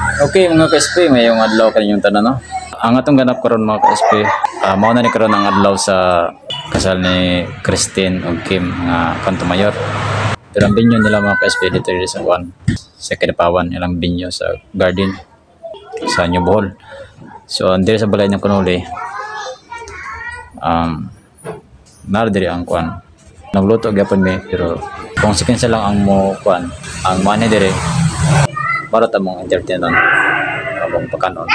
Okay mga ka-SP, mayong adlaw kaninyong tanan, no. Ang atong ganap karon mga ka-SP, mao na ni karon ang adlaw sa kasal ni Christine ug Kim nga Kanto Mayor. Pero ang binyo nila mga ka-SP dito diri sa kuan sa Kidapawan, ilang binyo sa garden sa New Bohol. So diri sa balay ng Kunuli, nara diri ang kuan. Nagluto gyapon mi, pero kung si kinsa lang ang mo kuan, ang money diri para ta mong entertainon abong pakanon.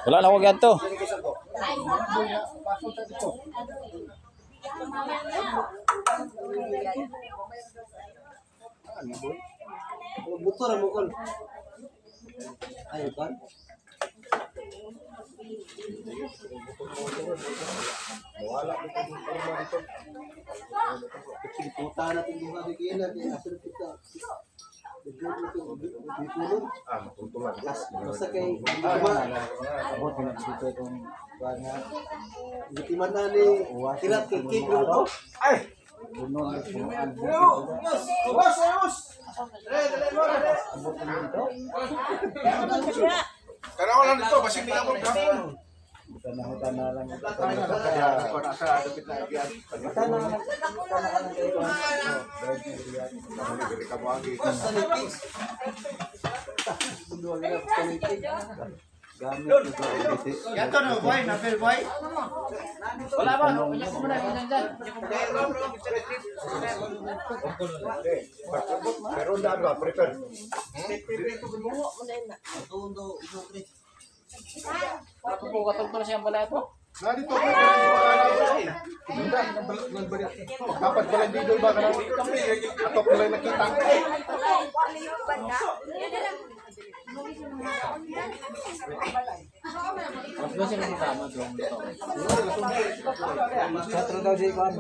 Wala na ko ganto. Buto ra mo kon. Ayo kan. Puta natin duha bigyan natin asal kita. Basta kay Gitiman na ni kilat kay cake mo to. Ay. Tanaw lang dito, basig nila mo gapon. Yato no boy, napel boy. Wala ba? Kunya ko muna, kunya dyan. Pero daan ba, prepare. Katugtog na siyang balay po. Narito ko. Dapat pala dito ba ka atok pala nakita. Mas ba sila magkama doon? Satro daw si Kwan.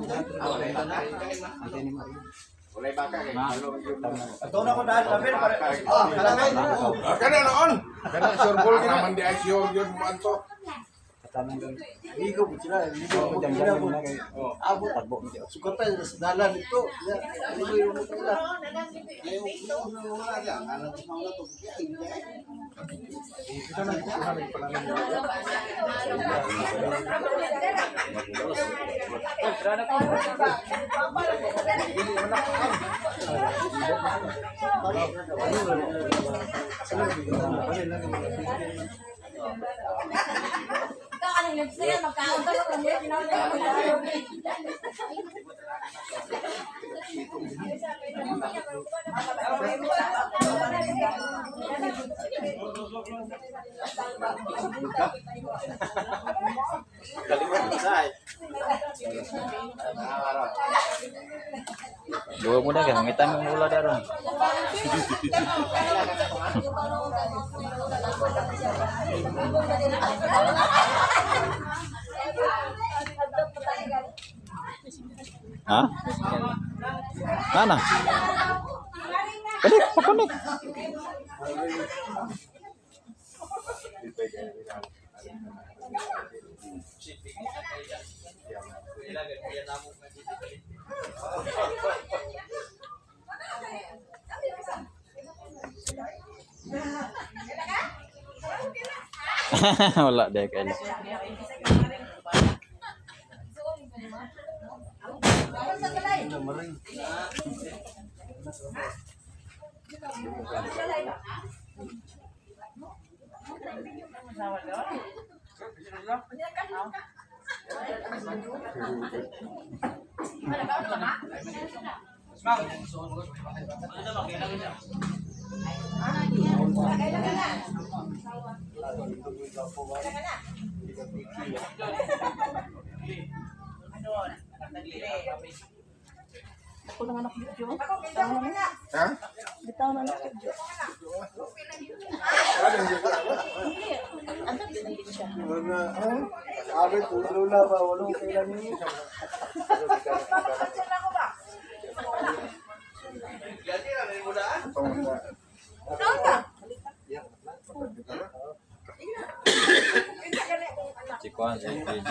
Ato na ko daan label para. Ah, kana noon. Kana sure ball kina man di ay sure yun mo anto. Ligo po sila. Ligo po sila. Abot. Sukatan sa dalan ito. Ligo yung mga nila. Ito na kuha na pala ninyo. Ikaw anong lips na yan? Magkaon ka lang. Duwa mo na kay mangita mo mula daron. Ha? Nana? Panik, pakunik. Wala dek kaila. Ha? Sabi ko, lula ba? Walang kailan niyo. Si Kwan, si PG.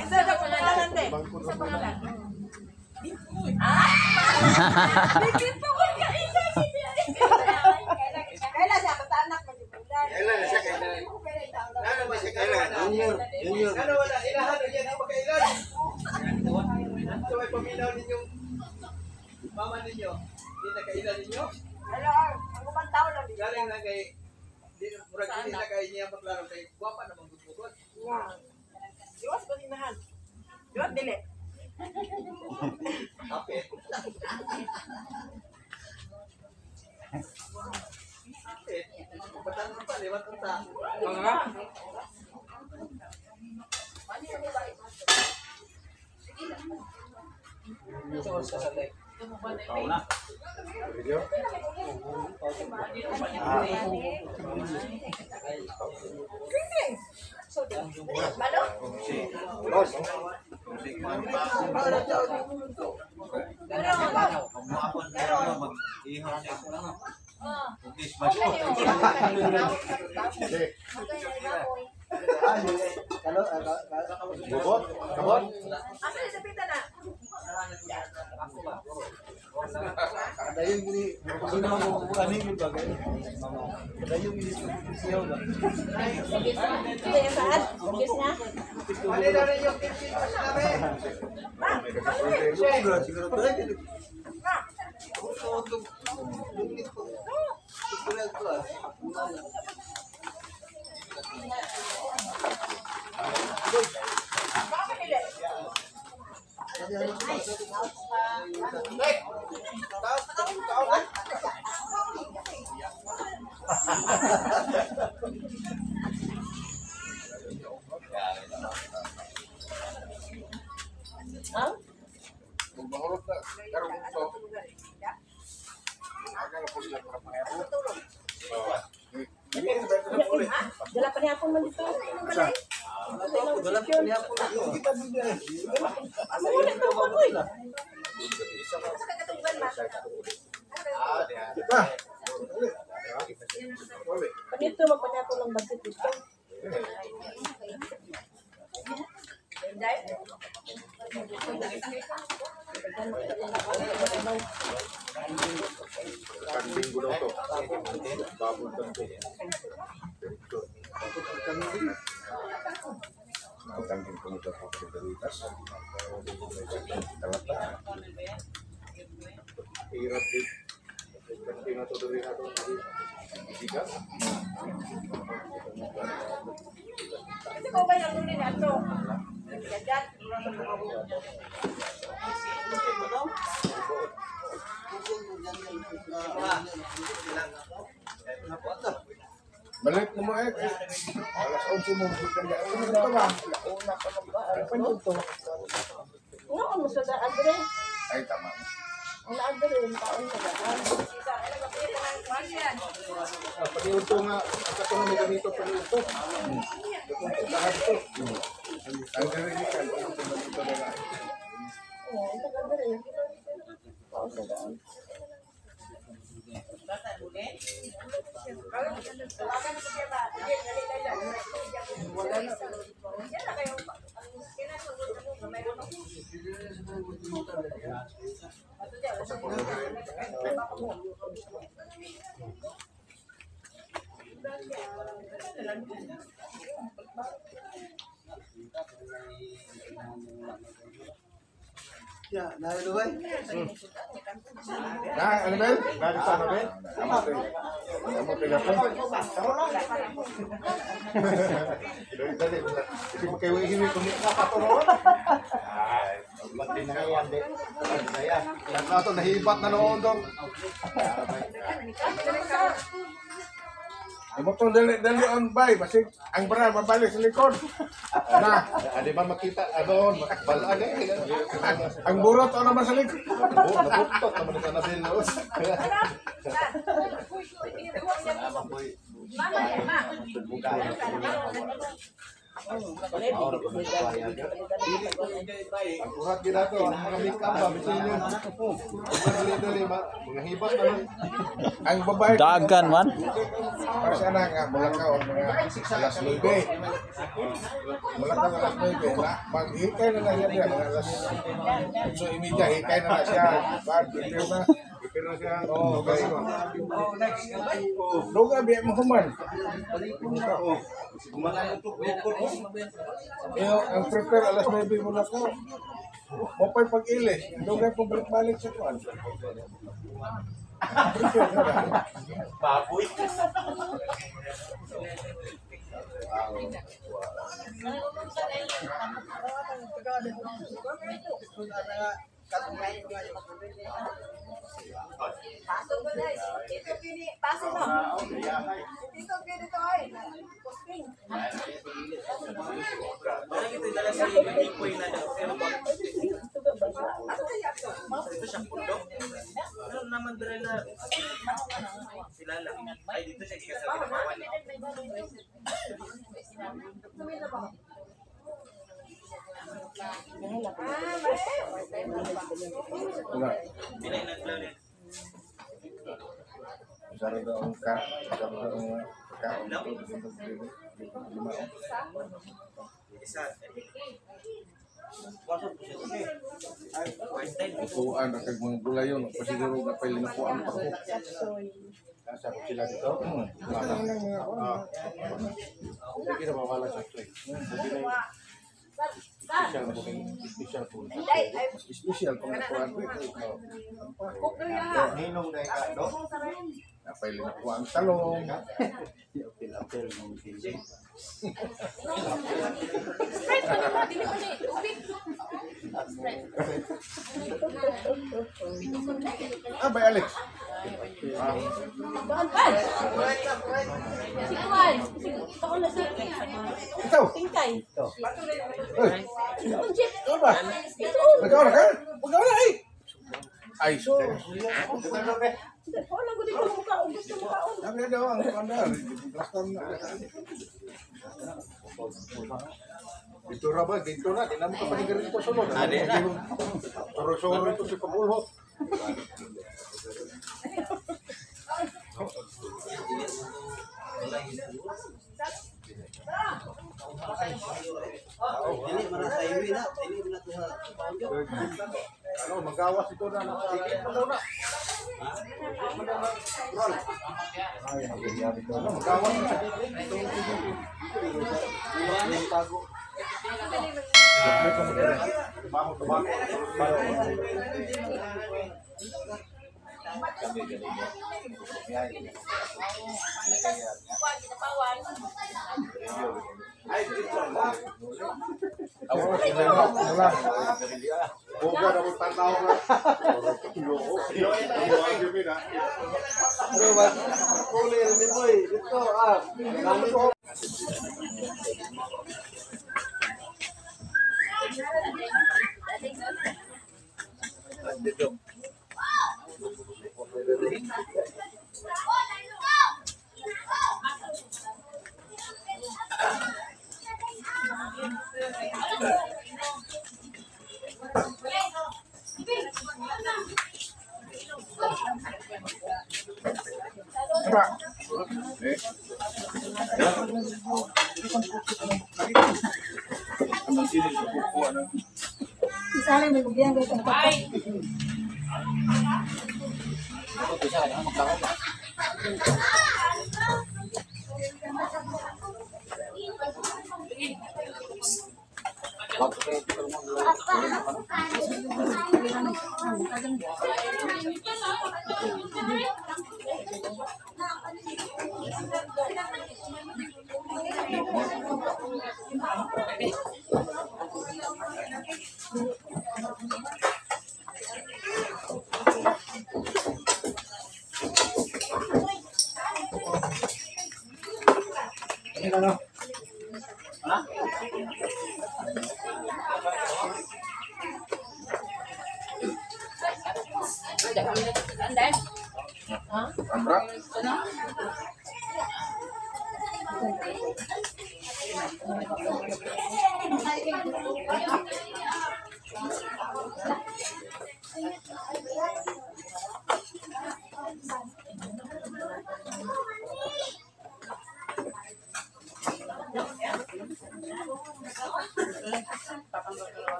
Isa sa pangalan, te. Isa pangalan. Kailan siya? Basta anak mo. Kailan siya? Kailan? Junior. Junior. Ano wala, ilahan o yan ang magkailan. So may paminaw ninyong mama ninyo. Hindi na kailan ninyo. Hello, ang kumantao lang. Galing na kay di murag hindi na kay niya maklaro kay gwapa na manggugugod. Iwas ba sinahan? Iwas dili. Kapit. Kapit. Batang pa liwat unta. Tao na. Video? Boss. Bubot? Kabot? Asa yung sapita na? Kadayon gini, sino mo ano yung bagay? Kadayon gini siya ba? Ito yung saan? Kiss na? Ano na rin yung kimchi namin? Siguro siguro talaga. Kung mahurot na, karong ito. Aga na po sila para pangayabo. Dala pa niya akong man dito. Sa? Dala Description. Muna ito ko eh. Panito magpanato lang budget dito. Kanding ko daw to. Baboy kanding. Kanding ko nito po sa Doritas. Talata. Hirap din. Kanding na to diri na to. Bigas. Kasi ko ba yung lunin ato? Jajan. Balik mo eh. Alas 11 mo. Ano ito ba? Ano ito? Noon mo sa daan dire. Ay, tama. Ang andre yung taon sa daan. Pag-iunto nga. Ang katong may ganito pag-iunto. Lahat ito. Ang ganito. Ito na lang. Oo, ang tagal dire. Taon sa daan. Ya, naluluway. Na, ano ba yun? Nagisa na ba yun? Amo tayo po. Dali, dali. Kasi magkahiwi kung nakaturo. Ay, maglagay na kayo, hindi. Yan na ito, nahibat na noon doon. Amo to dali dali on bay basig ang bara mabalik sa likod. Na, Ano ba makita? Ano, balaan eh. ang burot ano naman sa likod. Nabuktot naman sa nabil noon. Ang kuhat gina to, ang mga make-up ba, bisin yun. Dali-dali, mga hibas na lang. Ang babae Dagan man. para sa anak nga mulakaw ang mga alas 9. Mulakaw alas 9 na maghikay na na siya diya, mga alas 8:30 hikay na na siya. Bad prepare na. Prepare na siya. Oh, okay. Luga biya mo human. Iyo, ang prepare alas 9 mulakaw. Mopay pag-ilis. Luga pong balik-balik sa kuan. Prepare na ba? Baboy. Paso ko na. Ito kini, paso mo. Ito kini to ay. Posting. Parang ito dala sa Ipoy na Ito siya pundok. Ano naman dala na sila lang. Ay dito siya sa ginawa. Wala. Pinay naglaw niya. Isara daw ang ka, isara daw ang kaon. Lima. Isa. First time. Upuan, kag mga gulay yun. Pasiguro na pala napuan pa ko. Nasa ko sila dito. Basta lang lang mga kuan. Sige na mawala sa ito eh. Special na booking. Special po. Special pang napuan ko. Ninong na ika, no? Napay linapuan talong. Apel-apel ng sili. Sprite pa naman, dili ko ni tubig. Ah, bay Alex. Kuan pa. Si Kuan, si ito na si Ikaw. Tingkay. Uy, Itong jeep. ikaw ba? Ito. Nagkaw na ka? Magkaw na eh. Ay, so. Wala ko dito mukhaon, gusto mukhaon. Sabi daw ang kuan na. Last time na. Dito ra ba? Dito na. Di namin ito panigarin ito sulod. Soro-soro ito si Pagulhot. Ano, magawas ito na. Ano, magawas ito.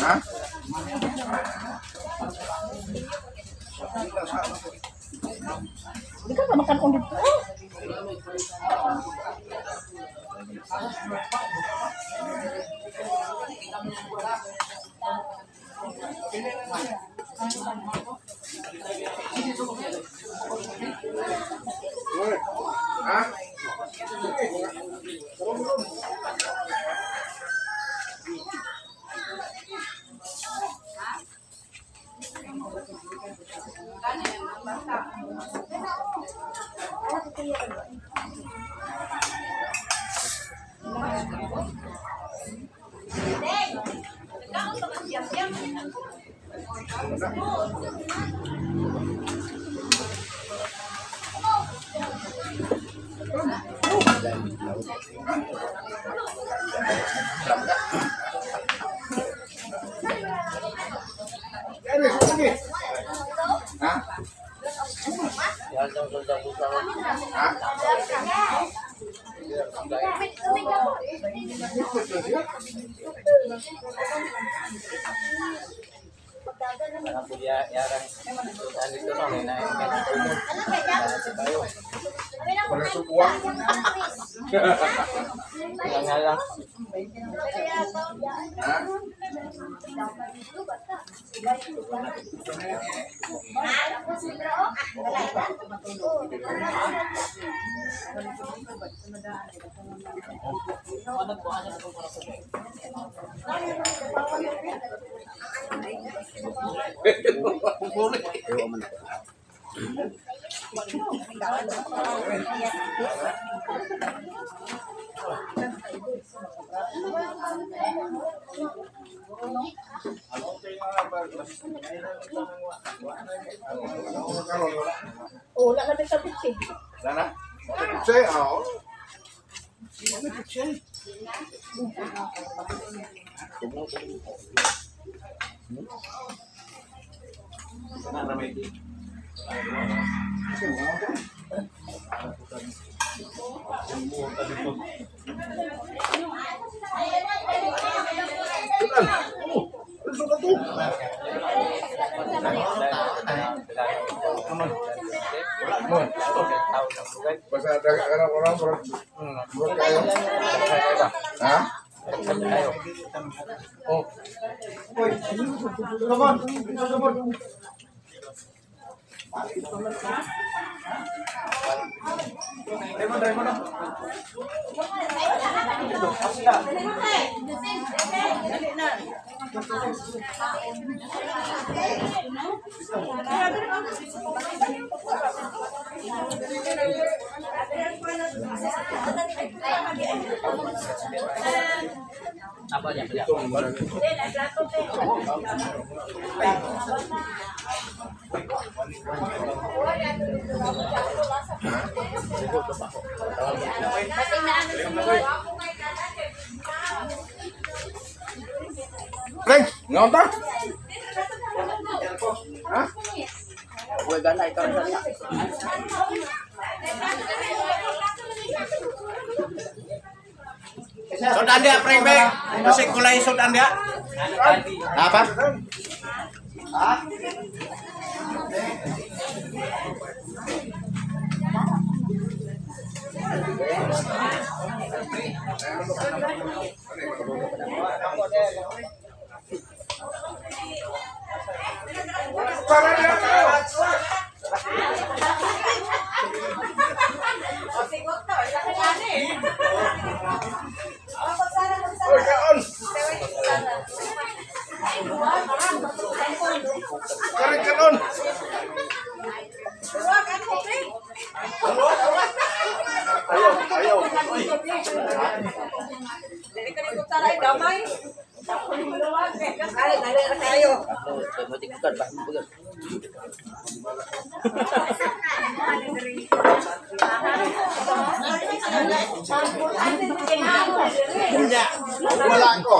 Ha? Hindi ka ba makan dito? Ha? Ha? Ha? Wala sukuha. Ha? Oh, wala na sa pitsi. Wala na? Pitsi, oo. Pitsi. Basta orang orang kayo. Ha? Oh. Oy, come on. Come on. Driver na. Preng, ngaon ta? Ha? Sudan dia, Preng, Beng. Masih kulay sudan dia. Apa? Wala ko.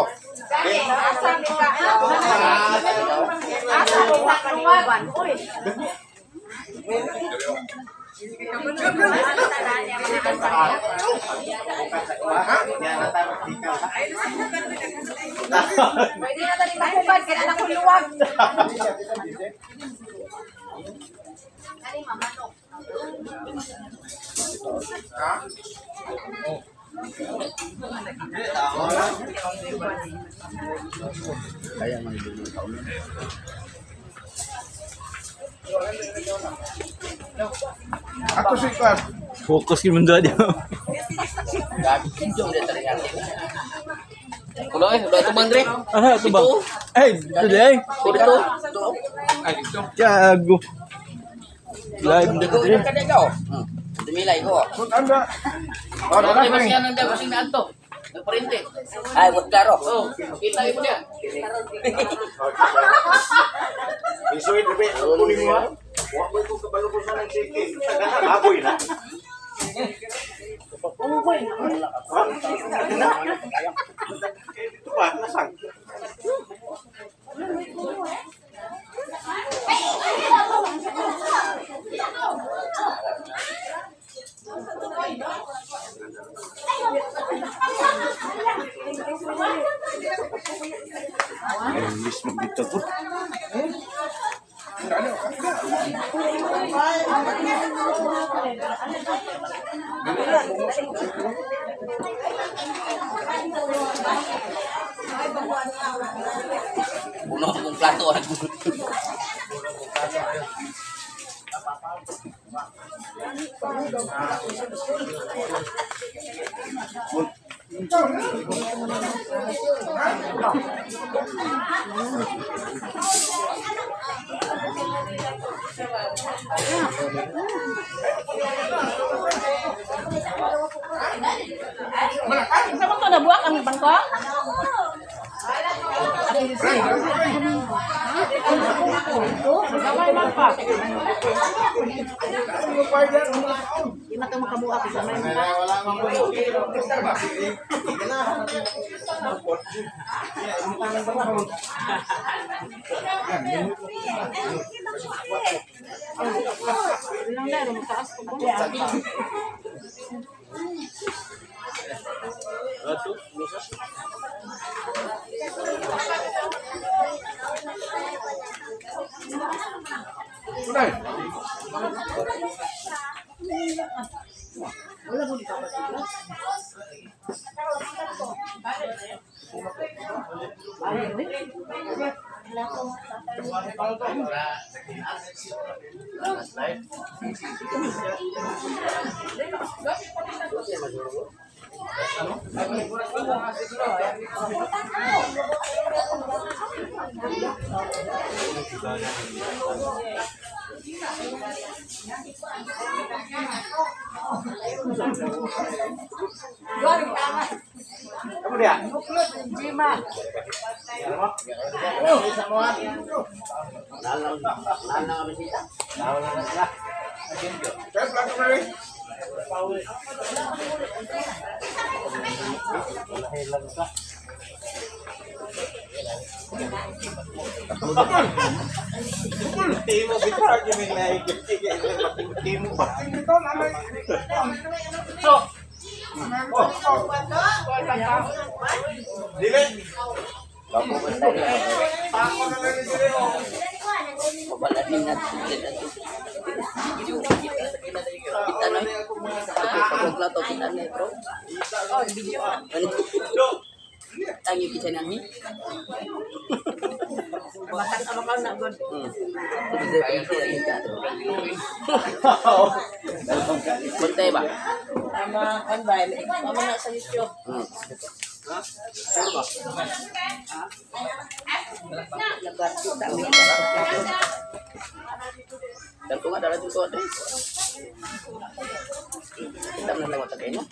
Pwede na tayo makupad, kaya na akong luwag. Ako si Kwan. Focus yung mundo dia. Kulo eh, udah tuh Bang Dre. Ah, ito ba? Eh, ito deh. Dito. Jago. Live na dre. Dumilay ko. Anda. Oh, Ano ba siya nang daw sing naadto? Nagparente. Ay, wag klaro. Oh, kita mo niya. Isuin, bebe. Kunin mo ha. Wa ko ko kabalo ko sa nang chicken. Baboy na. Ito ba? Nasang? English magdito ko. Puno akong plato. Sa mo to nabuak ang bangko? Kamu dia? Jima. Kaya plato na rin. Timo bitaw gyud na Timo ba? Ito, nanay. So, Dili. Pako na lang dili oh. Pabalahin natin. Kita na. Pagplato kita na bro. Oh, video. Tangi kita na ni. Bakas ang makaw na good. Bantay ba? Tama, on ba? Tama na sa YouTube. Labat kita mi. Dan ko nga dala dito adre. Kita na lang matagay no.